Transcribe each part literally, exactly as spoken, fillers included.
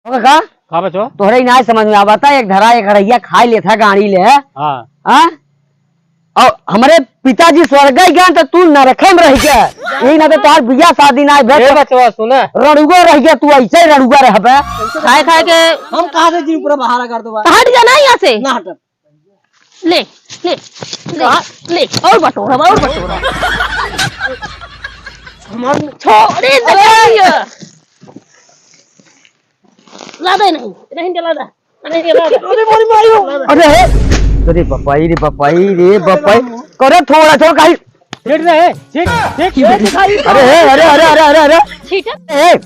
ओके का? का बचवा? तोहरे ही ना समझ में आवता, एक धरा एक हड़ैया खाई लेथा गाड़ी ले। हाँ। हाँ? और हमरे पिताजी स्वर्ग गए तो तू नरक में रह गया। यही ना तो तोहार बियाह शादी ना भे। ए बचवा, सुना। रड़ुआ रह गया, तू ऐसे ही रड़ुआ रहबे। खाए खाए के हम कहाँ से जी पूरा बहारा कर दो? हट जाना यहाँ से। ना हटब। ले, ले, ले, कहाँ? ले, और बटोरा, और बटोरा। हमार छोड़े अरे! दे। ला दे नहीं, नहीं के ला दे, नहीं के ला दे। अरे मोरी माई हो। ला दे। अरे हे, अरे बपाई रे बपाई रे बपाई, करे थोड़ा थोड़ा कहीं। छीट रहे, छीट, छीट, छीट। अरे हे, अरे, अरे, अरे, अरे, अरे। छीट। ए,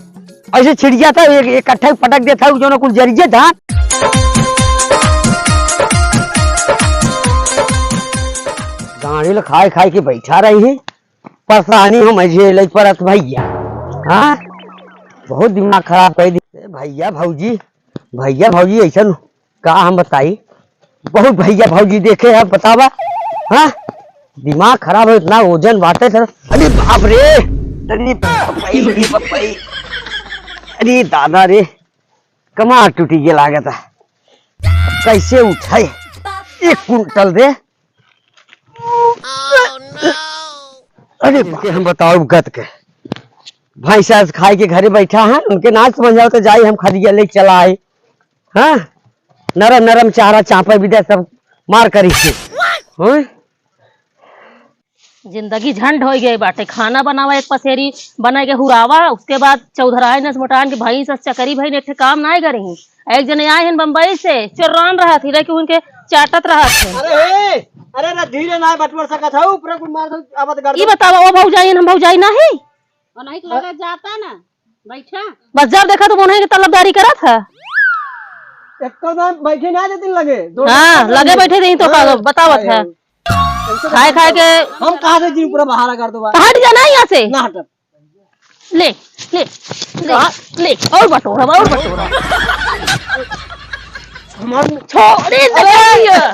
ऐसे छिड़िया था, एक, एक कट्ठा पटक देता हूँ, जो ना कुल जरिए धान। गाड़ी लो खाए खाए के बैठा रही है, परेशानी हम झेले परत भैया। हाँ, बहुत दिमाग खराब कर दी। ए भैया भौजी, भैया भौजी ऐसन का हम बताई, बहुत भैया भौजी देखे हैं, बतावा। हाँ, दिमाग खराब है, इतना वजन बाटे सर। अरे बाप रे, अरे बाप रे, अरे बाप रे, अरे दादा रे, कमार टूटी के लागत है। कैसे उठाई एक कुंटल दे? अरे इनके हम बताओ गत के, भैंसा खाए के घरे बैठा है, उनके ना समझ आओ तो जाई हम खदिया ले चला आई। हाँ, नरम नरम चारा चापे भी दे, सब मार करी के। हाँ? जिंदगी झंड होइ गई बाटे। खाना बनावा एक पसेरी, बनाए के हुरावा, उसके बाद चौधराए नस मोटान के भैंस अस चकरी भई ने, एक ठे काम नाय करी। एक जने आए हैं बम्बई से, चोरान रहत ही, लेकिन उनके चाटत रहत है। अरे, अरे, अरे, धीरे ना बटवर सकत है, ऊपर कुल मार दो, अब तो कर ई दो। बतावा, वो भौजाई, हम भौजाई नाही? वो नहीं लगा जाता ना। बैठा। बस जब देखा तो उन्हें के तलबदारी करत है। एको दाम बैठे ना देतिन लगे। दो हाँ, दाम लगे बैठे रही तो हाँ, का बतावत है। हाँ। खाए खाए के हम कहाँ से जी पूरा बहारा कर दो बा? हट जाना यहाँ से। ना हटब। ले, ले, ले, कहाँ? ले, और बटोरा, और बटोरा। हमार छोड़े दे। अरे!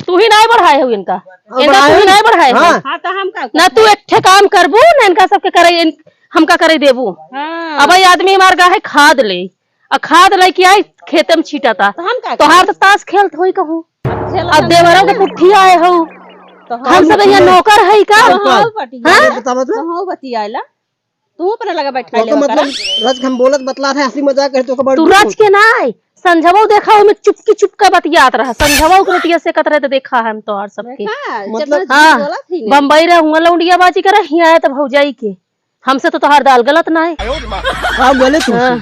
तू ही नाय बढ़ाए हो इनका। हाँ, इनका तू ही नाय बढ़ाए हो। हाँ। हाँ, तो हम का ना तू एक ठे काम करबू, ना इनका सबके करे, इन-, हमका करे देबू। हाँ। अब ई आदमी हमार गा है खाद ले, आ खाद लेके आई, खेते में छीटा था। तो हम का तोहार करी? तो ताश खेलत होई कहूँ। अब खेलत अब हम देवरों के नहीं। पुट्ठी आए हो। तो हम हम सब यहाँ खेलत नौकर है का? तो हाँ, पटिया। हाँ? बतावा तो। तो हाँ, बतियाला। तू अपना लगा बैठा ओके, ले मतलब, ओकरा। रज के हम बोलत बतला रहे, हंसी मजाक करे तो ओकर बड़ तू दुख रज होता। के ना आए, संझवो देखा, ओमे चुपकी चुपका बतियात रहा, संझवो के रोटिया सेकत रहे तो देखा है हम तोहार सबके। देखा, मतलब जब हाँ, बोलत ही ना। बम्बई रहे, हुआ लौंडिया बाजी करे, हियाँ आए तो भौजाई के। हमसे तो तोहार दाल गलत ना है। का बोले तू? हाँ।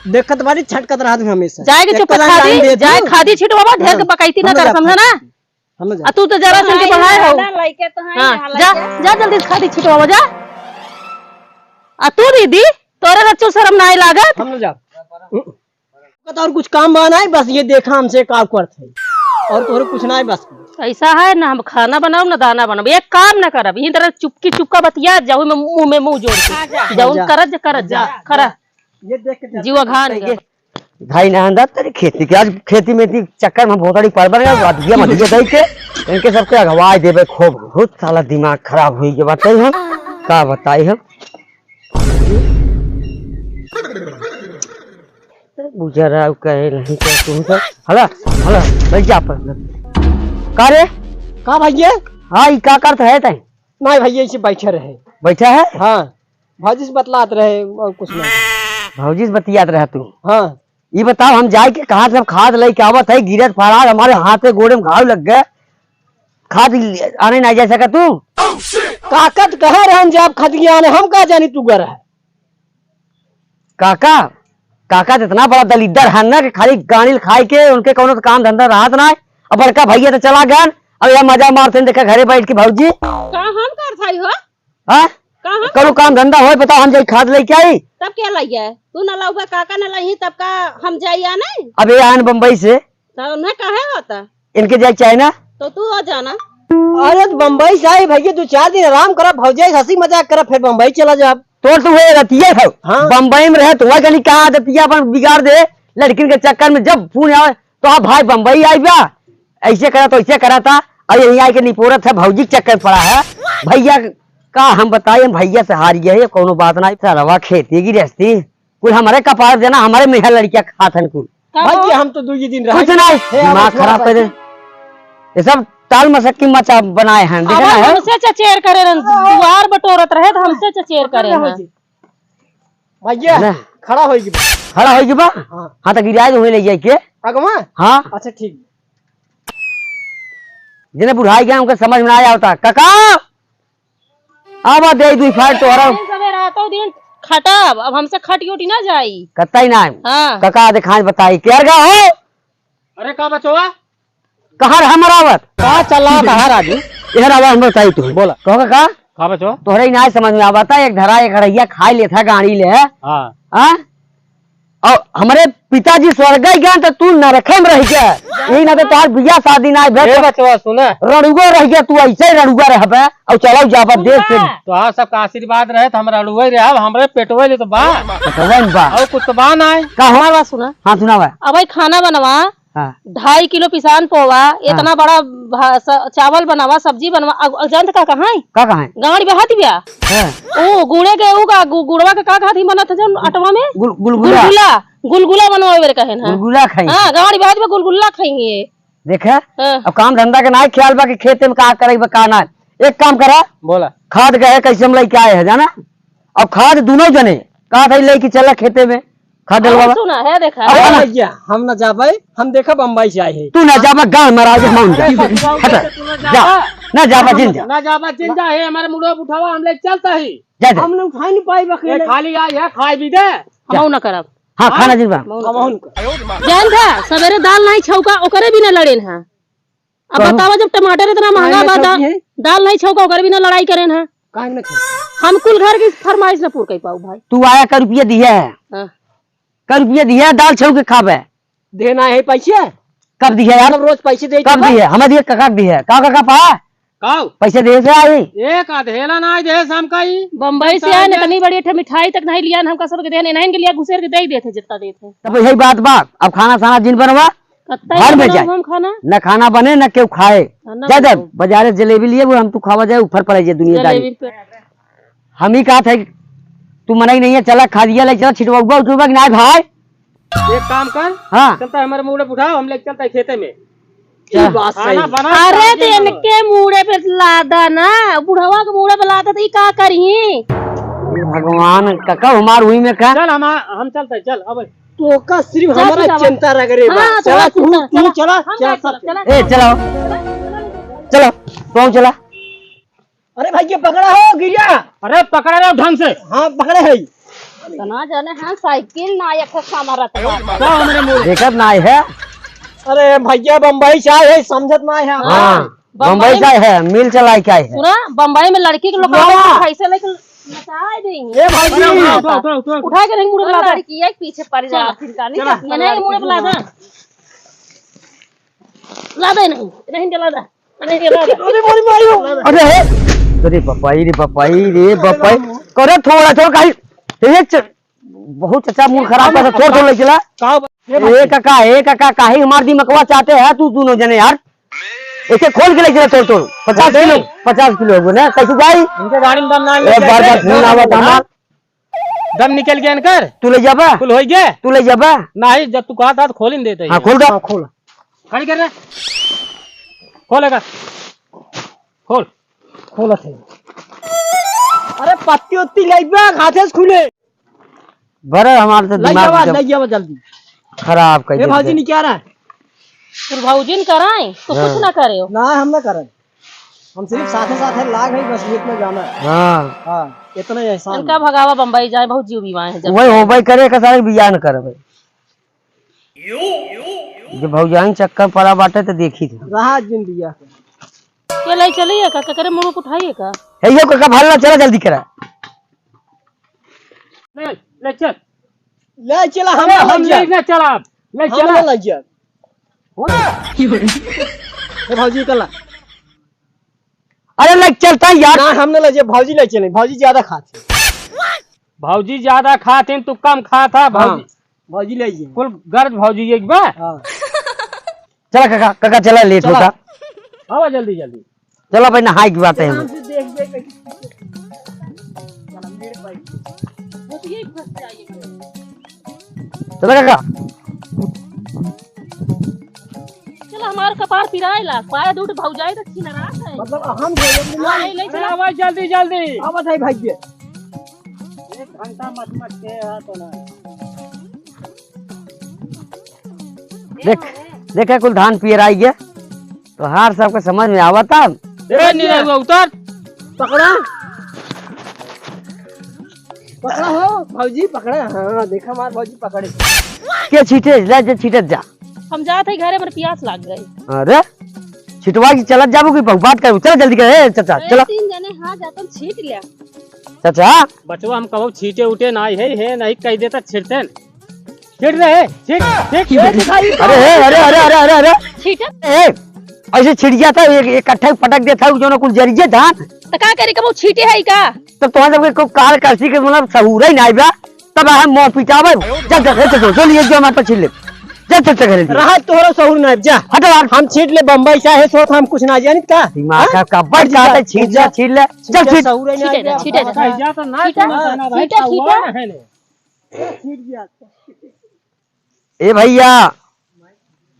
देखत बारी छटकत रहत हमेशा। जाए के चुप एको दान खादी, दे तू। जाए खादी छिटवावा, ढेर के हाँ। बकैती ना हम कर, जात समझा ना? हट। हम ना आ जात। तू तो जरा सन के हाँ, बढ़ाए हो। ना, लइके तो हैं, हाँ, यहाँ जा, लइके। जा जल्दी से खादी छिटवावा, जा। आ तू दीदी, तोरे रच्चो शर्म ना आए लागत? हम ना जात। हम्म। और कुछ काम बा ना है, बस ये देखा हमसे का करत है। और तोहरे कुछ ना है बस। ऐसा है ना, हम खाना बनाओ ना दाना बनाओ, एक काम ना करब, यही तरह चुपकी चुपका बतिया जाऊ में मुंह में मुंह जोड़ के। हाँ, जा। जाऊ हाँ, जा। करत जा, करत जा, हाँ, खरा। जा। ये देख के जीवा घान ये गया। भाई ना अंदर तेरी खेती के, आज खेती में इतनी चक्कर में भोतड़ी पर बर गया, अधिया मधिया दे के इनके सबके अगवा देबे खूब। बहुत साला दिमाग खराब हुई के बात है हम, का बताई हम। गुजरा कहे नहीं तो तुम तो हला, हला, बैठ जा पर। का रे? का भैया? हाँ, ई का करत है तै? नहीं भैया, इसे बैठे रहे। बैठा है? हाँ, भौजी से बतलात रहे और कुछ नहीं। भौजी से बतियात रहा तू? हाँ। ई बताओ, हम जाए के कहाँ से हम खाद लेके आवत है, गिरत फड़ात हमारे हाथ पे गोड़े में घाव लग गए, खाद आने ना जा सका तू? काका तो कहे रहन जे आप खदिया आने, हम का जानी तू गर है। काका, काका तो इतना बड़ा दलिद्दर है ना कि खाली गानिल खाए के उनके कौनो तो काम धंधा रहत ना है। अब बड़का भैया तो चला गन, अब यह मजा मारते हैं, देखा घरे बैठ के भौजी। का हम कर थाई हो? हाँ? का हम कौनो कर काम धंधा होए बताओ, हम जाई खाद लेके आई। तब क्या लइया? तू ना लाउबे, काका ना लइही, तब का हम जाई या नहीं? अब ये आन बम्बई से। तो उन्हें काहे होता? इनके जाए चाहे ना। तो तू आ जाना। अरे तो बम्बई से आई भैया, दो चार दिन आराम करा, भौजाई से हंसी मजाक करा, फिर बम्बई चला जाब। तो तू है रतिया था। हाँ। बम्बई में रहे तो वह गली कहाँ आदतिया अपन बिगाड़ दे, लड़किन के चक्कर में जब फोन आवे तो आप भाई बम्बई आई बा, ऐसे करा तो ऐसे करा था, और यहीं आके निपोरत है, भौजी के चक्कर में पड़ा है भैया। का हम बताई, हम भइया से हार गए, ये कौनो बात नाहीं। सरवा खेती गृहस्थी, कुल हमरे कपार देना, हमरे मेहर लड़किया खात हन कुल। का भाई हो? जी, हम तो दुई दिन रहे। कुछ नाहीं, हे, दिमाग खराब कर दे। ये सब ताल मसक्की मचा बनाए हैं, देखे अब ना है? हमसे चचेर करे रहन, दुआर बटोरत रहे तो हमसे चचेर करे हैं। भैया, ना। खड़ा होई के बा। खड़ा होई के बा? हाँ। हाँ, तो गिराए के होई ले जाए के। अगवा? हाँ। अच्छा, ठीक। जेने बुढ़ाई गए, उनके समझ में ना आवता। काका! आवा दे दुई फाड़ तोहरा। दिन सबे रातों दिन खटब, अब हमसे खटी उठी ना जाई। कतई ना। हाँ। काका, देखाई बताई, केर गा हो? अरे, का बचवा? कहाँ रहा मरावत? का चला कहाँ राजू? इधर आवा, हम बताई तू। बोला। कहो का? का बचो? तोहरे ही ना समझ में आवता, एक धरा एक हड़ैया खाई लेथा गाड़ी ले। हाँ। हाँ? और हमरे पिताजी स्वर्ग गए तो तू नरखे में रह गया। यही ना तो तोहार बियाह शादी ना भे। ए बचवा सुना। रड़ुआ रह गया, तू ऐसे ही रड़ुआ रहबे और चलो जाबा देश से। तोहार सबका आशीर्वाद रहे तो हम रड़ुआ ही रहब, हमरे पेटवे ले तो बा। पेटवे में बा। और कुछ तो बा ना। का हो? हमार बात सुना। हाँ, सुनावा। अब भाई खाना बनवा। हाँ। ढाई किलो पिसान पोवा, हाँ। इतना बड़ा भा-, स-, चावल बनावा, सब्जी बनवा, अ, अ, जानत का कहाँ है? का कहाँ है? गाड़ी बहात बिया। हाँ। ओ, गुड़े के, ऊ का, गु-, गुड़वा के का कहत ही बनत है जौन अटवा में? गुल-, गुलगुला। गुलगुला, गुलगुला बनवा बेर कहे ना। गुलगुला खाई। हाँ, गाड़ी बहात बिया, गुलगुला खाई है। देखे? हाँ। अब काम धंधा के ना ख्याल बा कि खेते में का करे बा, का ना। एक काम करा। बोला। खाद गए, कैसे हम लेके आए हैं, जाना? अब खाद दोनों जने, कहा था लेके चला खेते में। खा देलवा और बा। सुना है, देखा। अब अरे खाना भैया, हम ना जाबे, हम देखा बम्बई से आए हैं। तू ना जाबा, गाल मरा के हम जा। अरे ससुरा हटा, उधर से तू ना जा। जाबा। ना जाबा, जिन जा। ना जाबा, जिन जा, हे हमारे मुड़वा उठावा, हम ले चलता ही। जा, जा। हम ना उठा नहीं पाई बा ए, अकेले। खाली आई है, खाई भी दे। हम जा। ना करब। हाँ, हाँ? खाना जिन बा। हम ना करब। जान था, सवेरे दाल नहीं छौका, ओकरे बिना लड़ेन हा। अब कहूँ। बतावा, जब टमाटर इतना महंगा काहे में बा, दा-, छौकी है? दाल नहीं छौका, ओकर बिना लड़ाई करेन है। काहे में छौकी? हम कुल घर की फरमाइश न पूर कर पाऊ भाई। तू आया का रुपया दिया है? हाँ। का रुपया दिया है, दाल छौक के खाबे? देना है पैसे? कब दिया यार? मतलब रोज पैसे दे कब देबा? दिया? हमें दिया, काका दिया। का काका पा? काऊ? पैसे दे से आई? एक अधेला ना दे से हमका ही। बम्बई से पैसा आए, दे। इतनी बड़ी ठे मिठाई तक नहीं लिया, हमका सबके देने, नहीं के लिया, घुसेर के दे ही देते, जितना देते। तब यही बात बा, अब खाना साना जिन बनवा, कत्ता घर में बनाओ जाए। हम खाना? न खाना बने, न केहू खाए। हाँ, न जाए दे, बनाओ। बाजारे जलेबी लिए, वो हम तू खावा जाए, ऊपर पड़े जाए दुनियादारी। जलेबी पे। हम ही कहा था, तू मना ही नहीं है, चला खा दिया, ले चला, छिटवा उबा, उठवा कि ना भाई? एक काम कर, हाँ। चलता है हमारे मुड़े उठाओ, हम लेके चलता है खेते में। क्या? ये बात सही। खाना बना अरे, तो इनके मुड़े पे लादा ना, बुढ़वा के मुड़े पे लादा तो ये का करी? भगवान, काका हमार हुई में का? चल, हम, हम चलता है, चल, अब। तोका सिर्फ चल, हमारा तू चला। चिंता रह रे बा। हाँ, चला, तू, तू चला। चला, हम चला, नहीं चला, चला। चला। ए, चलाओ। चलो, तुम चला। अरे भाई, ये पकड़ा हो, गिरिया। अरे, पकड़ा रहो ढंग से। हाँ, पकड़े है। तना जाने, हाँ, साइकिल ना एक ठो सामरत बा। का हमरे मुंह? देखत ना है। अरे भैया, बम्बई से आए है, समझत ना है। हाँ। बम्बई बम्बई में से आए हैं, मिल चला के आए हैं। सुना, बम्बई में लड़की के लोग बाबा। पैसे लेके नचाए देंगे। ए भाई जी। उठा, उठा, उठा, उठा। उठा के नहीं मुड़ और लड़की एक पीछे पड़ जा, चला, फिर का नहीं चला। ये नहीं मुड़ लड़की लादा। लादा नहीं, नहीं लादा। नहीं लादा। अरे मोरी माई हो। अरे हे। अरे बपाई रे बपाई रे बपाई। करे थोड़ा थोड़ा कहीं। ये च-, बहुत चाचा मूड खराब कर, थोड़ थोड़ ले चला। का बा-, ए काका, ए काका, काहे हमार दिमकवा चाटे है तू दोनों जने यार? एके खोल के ले चला थोड़ थोड़। पचास किलो, पचास किलो हो ना, कैसे जाई? इनके गाड़ी में दम ना ए, बार बार फोन आवत हमार। दम निकल गया इनकर। तू ले जाबा? कुल होई गया? तू ले जाबा? नहीं, जब तू कहा था तो खोल ही देते हैं। हाँ, खोल दो। हाँ, खोल। खड़ी कर रे। खोलेगा। खोल। खोलत है। अरे पत्ती उत्ती लइबा, हाथे से खुले। बड़े हमार तो लइ दिमाग जावा, एकदम लइ जावा जल्दी। खराब कर ए देते। भौजी, निकारा। फिर भौजी ने कराए, तो हाँ। कुछ ना करे हो। ना, हम ना करें। हम सिर्फ साथे साथे लाग है, बस इतना जाना है। हाँ। हाँ, इतना ही एहसान इनका है। भगावा बम्बई जाए, बहुत जीव बीमार है जब। वही होबे करे, का सारे बियाह न करबे। जब भौजाइन चक्कर पड़ा बाटे तो देखी थे। रहा जिन बियाह के। के लाई चलिए का, केकरे मुंह को उठाइए का? हे यो काका, भाला चला जल्दी करा। ले, ले चल। ले चला, हम अरे, ना हम लग जाए। ले, ले चल आप। ले हम चला। ना लग जाए। हो ना? ए भौजी कला। अरे ले चलता यार। ना, हम ना ले जाए, भौजी ले चले, भौजी ज्यादा खात है। भौजी ज्यादा खात है, तू कम खात है, हाँ, भौजी। भौजी ले जाए। कुल गर्ज भौजी एक बा। हाँ। चला काका, काका चला, लेट चला। होता। आवा जल्दी, जल्दी। चला भाई, नहाए की बात है हमें। देख, देख, देख। चला काका। चला, हमार कपार पिराए ला, पाए दूठ भौजाई तो छिनरात है। मतलब, हम हाँ, ले, ले अरे, चला। आवा जल्दी, जल्दी। आवत है भाई जी। एक घंटा मत, मत के आ तो ना। देख, देख, कुल धान पियराइ गया। तोहार सबके समझ में आवत अब? ए, निरहुआ, उतर। पकड़ा। पकड़ा हो, भौजी, पकड़ा। हाँ, देखा हमार भौजी पकड़े। के छीटे, ले जे छीटत जा। हम जात है घरे, हमर पियास लाग गई। अरे, छिटवा के चलत जाबू कि बहु बात करबू? चल जल्दी कर, ए, चाचा, ए, चला। तीन जने, हाँ, जातन छीट लिया। चाचा। बचवा, हम कबो छीटे उटे नाई है, है, नहीं कह देता छिटतेन। छिट रहे, छिट, छिट, छिट। अरे, हे, अरे, अरे, अरे, अरे, अरे। छीटत? ए, ऐसे छिट जाता है, एक, एक कट्ठा पटक देता है, जो ना कुल जरिए धान। तो का करे, कबो छीटे है का? तो तोहरा सबके को काल करसी के मतलब सहूर ही नाई बा, तब हम मुँह पिटावे। जा, जा, जा, जा, जो लिए जो हमारे पास छीट ले। जा, जा, जा, घरे जा। रहा तोहरा सहूर नाई, जा। हटो यार। हम छीट ले बम्बई से है, सोच हम कुछ ना जानित का? दिमाग हाँ? का कब्बड़ हट जा, का छीट जा। ले, छीट ले। चल छीट। सहूर ही नाई छीटे जा। छीटे। जा तो ना छीटा, सुनो, सुनो भाई, छीटा, कौआ छीटा। है ने। ए भैया,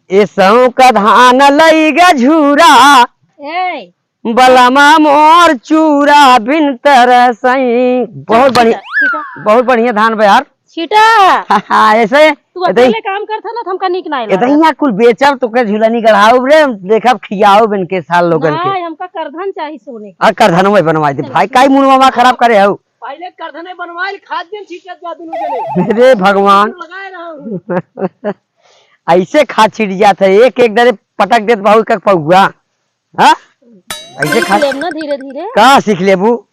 ए सौं का धान लई गे झूरा, ए। बलमा मोर चूरा बिन तरसई। बहुत बढ़िया, छीटा, छीटा। बहुत बढ़िया धान बा यार। छीटा। हाँ, ऐसे तू अकेले काम करत ह ना, त हमका नीक नाई लागत। इतहिया कुल बेचब, तोके झुलनी गढ़ाउब रे, देखब खियाउब इनके साल लोगन के। नाई, हमका करधन चाही सोने के। आ, करधन में बनवाई दे चलो, भाई, ठीक। काई मुंह मा खराब करे हऊ? पहिले करधने बनवाइल, खाद दिन छीटत जा दुनू जने। रे भगवान। लगाए रहू। ऐसे खाद छिट जात है, एक एक दरे पटक देत बाहु एक एक पौआ। हाँ? ऐसे सीख खाद लेब ना धीरे धीरे। का सीख लेबू?